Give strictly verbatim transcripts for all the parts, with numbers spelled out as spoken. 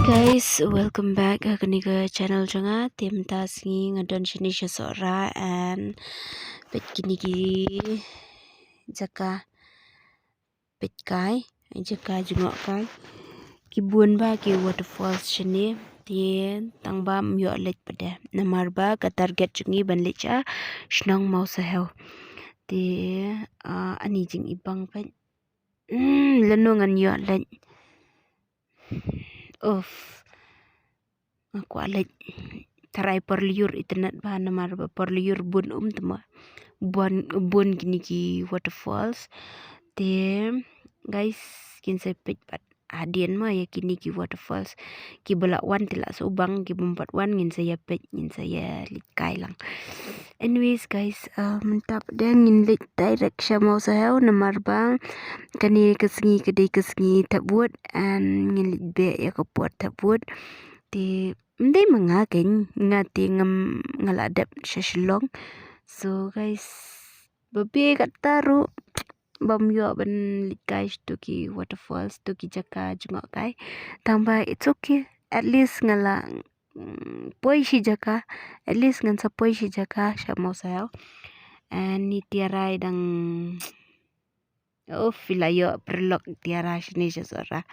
Guys, welcome back ha kane ka channel jong nga. Te mynta sngi nga don shane sha Sohra and peit kine ki jaka peit kai, jaka jngoh kai. Ki bun bha ki waterfalls shane. Te tang ba ym ïoh leit pat de namar ba ka target jong ngi ban leit sha shnong Mawsahew. Te ah, ani jingibang peit. Hmm, lano ngan ïoh leit. Uff. Nga kwah leit tharai por lyiur itynnad bha namar ba por lyiur bun um tymma. Bun, bun kine ki waterfalls. Te guys, kin sa peit pat hadien ma ïa kine ki waterfalls. Kiba la wan te la shu bang, kiba ym pat wan ngin sa ïa peit, ngin sa ïa leit kai lang. Anyways guys, uh, mynta pat de ngin leit direct sha Mawsahew namar ba kane ka sngi ka dei ka sngi thep vote and ngin leit beh ïa ka por thep vote. Te ym dei ma nga keiñ, nga te ngam, nga la dep sha Shillong. So guys, babe katta ruh bym ïoh ban leit kai sha tu ki waterfalls, tu ki jaka jngoh kai. Tang ba it's okay. At least nga la mm, poi shi jaka. At least ngan sa poi shi jaka sha Mawsahew. And ni tiara i dang, oh, phi la ïoh pyrlok tiara shane sha Sohra.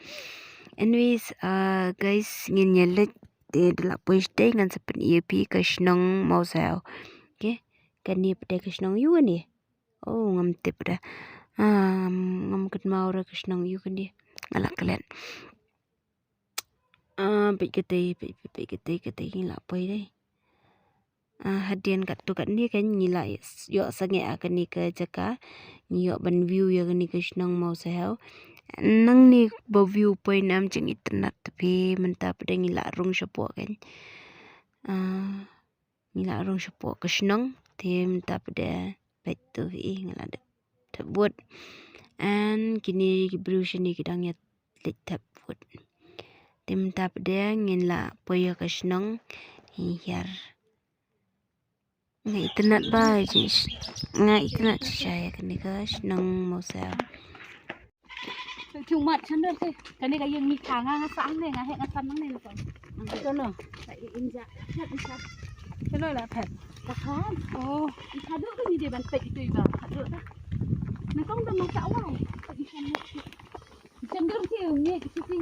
Anyways, uh, guys, ngin ïa leit te da la poi shatei ngan sa pyni ïa phi ka shnong Mawsahew. Okay. Kane pat de ka shnong ïu kane. Oh, ngam tip de. Ah, ngam kynmaw re ka shnong ïu kane. Nga la klet. Ah, peit katei, peit, peit, peit katei, katei ngi la poi dei. Ah, hadien katto katne kan ngi la ïoh sangeh ïa kane ka jaka. Ngi ïoh ban view ïa kane ka shnong Mawsahew. Nangne ba view point am jingitynnad te phi mynta pat de ngi la rung shapoh kan. Ah, ngi la rung shapoh ka shnong te mynta pat de peit tu hi ngi la dep thep vote. And kine ki briew shane ki dang ïa leit thep vote. Te mynta pat de ngin la poi ïa ka shnong hi hiar. Nga itynnad ba ji, nga itynnad shisha ïa kane ka shnong Mawsahew. Too much, chan dei te. Kane ka ïing ngi ka nga nga sah hangne, nga heh nga san hangne na kon. Chalo. Ka i inja. Phet, phet. Chalo la phet. Ka phet. Oh. I ka duk ni de ban phet itu iba. Ka duk. Na kong da ma sa wai. Ka i san. Chan dei te ni ki siti.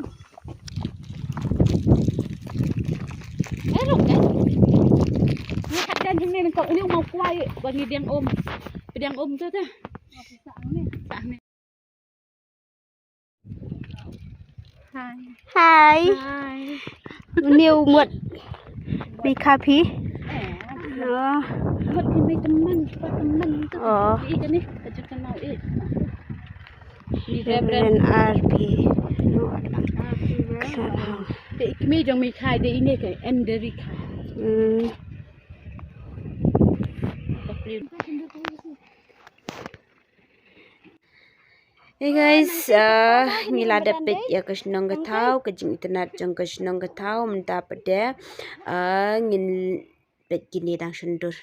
Eh, ruk kan. Ni kat dan hangne na kong ini mau kwai. Ba ngi diang um. Diang um tu tu. Sa hangne. Hi. Hi. Hi. New mut. Bi kha phi. Eh. Oh. Mut phi mai teman, pa teman tu. Oh. Ih, kani, ka ju kenal ih. Ni Reverend R P. R P. Te kmi jong mi khai de ini ke, Enderi khai. Hmm. Hey guys, ah, ngi la dep peit ïa ka shnong ka thaw, ka jingitynnad jong ka shnong ka thaw, mynta pat de, ah, ngin peit kine dang shondur.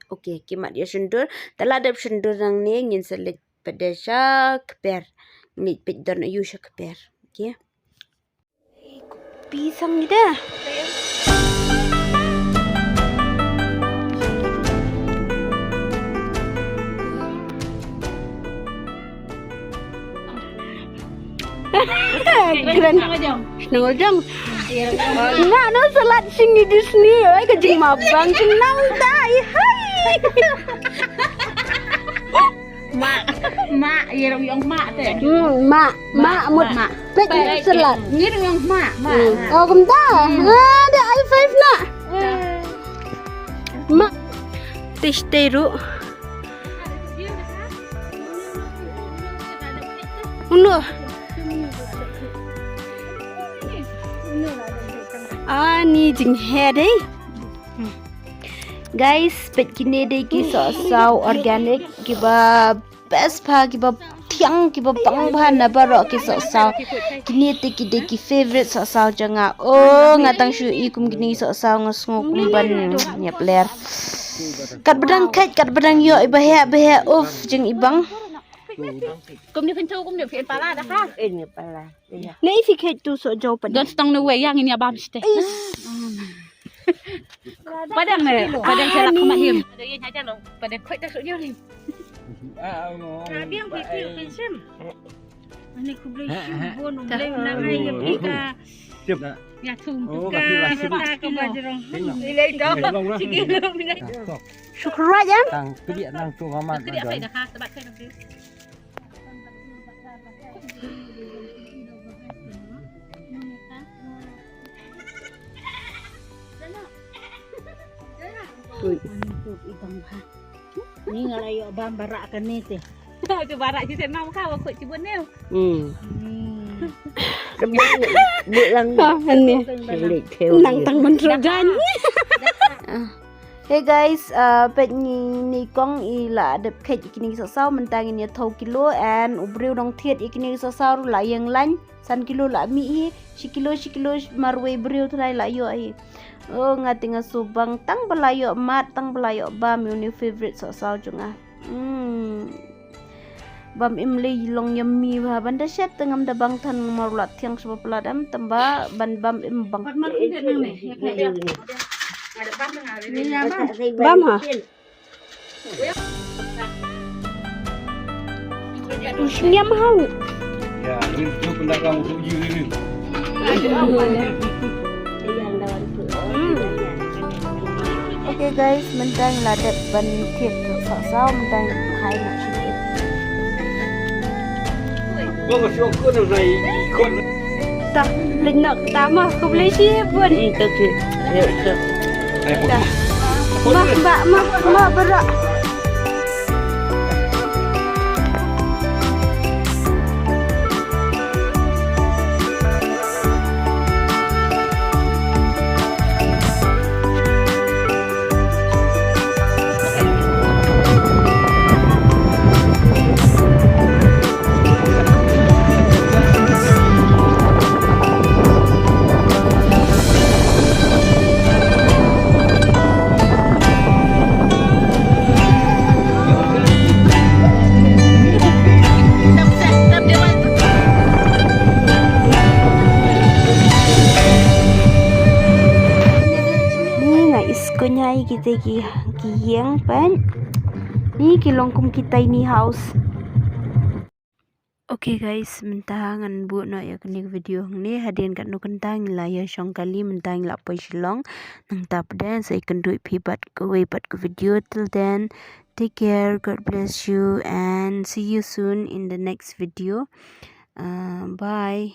Okay, ki mat ïa shondur, te la dep shondur nangne, ngin sa leit pat de sha kper, ngin leit peit don aïu sha kper, okay. Pisang ni dah. Kren. Shnong jong. Nga no salat sing ni Disney, oi ka jingmabang sing nang dai. Hai. Ma, ma, ïa rong yong ma te. Hmm, ma, ma, mut. Ma. Pek ni selat. Ngi rong yong ma, ma. Hmm. Oh, kumta. Hmm. Ah, ada i five na. Hmm. Ma. Tis teru. Uno. Ah, ni jing he dei. Guys, peit kine dei ki sohsaw organic, kiba best bha, kiba thiang, kiba bang bha na baroh ki sohsaw. Kine te ki dei ki favorite sohsaw jong nga. Oh, nga tang shu i kum kine sohsaw nga sngew kum ban ñiap ler. Kat ba dang kheit, kat ba dang ïoh, iba heh, ba heh, uff, jing ibang. Kumne pyntu kumne phi pala da ha. Ini pala. Iya. Nei phi khet tu so jauh pada. Don stang ne wei yang ini abam site. Padang ne, padang selak kemat him. Ada ye nyaja lo. Padang koi tak sok jauh ni. Ah, no. Biang phi phi phi sim. Ani khublei shibun, khublei na ngai ya phi ka. Siap. Ya thum. Oh, ka phi lah siap. Ka bajrong. Ilai to. Sikit lo minat. Shukran ya. Tang kedi nang tu amat. Kedi apa dah ha, sebab saya nanti. Ui. Ni nga la ïoh bam barak kane te. Te barak shi snem ka wa kut shibun ne. Hmm. Hmm. Kebun bu lang. Ah, ni. Selik, nang tang mentro jan. Ah. Hey guys, uh, peit ngi ni kong i la dep khet kini ki sasaw, mynta ngin ïa thau kilo and u briew dang thied ïa kini ki sasaw ruh la ïeng lain, san kilo la mih hi, shi kilo shi kilo marwei briew trai la ïoh hi. Oh, nga te nga subang tang ba la ïoh mat, tang ba la ïoh bam ïa une u favorite sasaw jong nga. Hmm. Bam im lei long yummy bha, ban da shet te ngam da bang than, mar u la thiang shaba palat em, tang ba ban bam im bang. Bam ha. Ngiam hau. Ya, ini tu pendagang untuk you ini. Hmm. Okay guys, mynta ngi la dep ban thied sasaw, mynta ngi hai na shi. Ba nga shong ko na nai kon. Ta, lin nok ta ma, ko blei shi bun. Hmm, tak shi. Ya, tak. Ai, ta. Mah, ba, mah, mah, berak. Ni nga is ko nyai kita ki, ki ïeng pen. Ni ki long kum ki tiny house. Okay guys, mynta ngan buh noh ïa kane ka video hangne, hadien katno kynta ngi la ïa shong kali, mynta ngi la poi Shillong. Nangta pat sa ïakynduh ïa phi bad kawei pat ka video. Till then, take care, God bless you and see you soon in the next video. Uh, bye.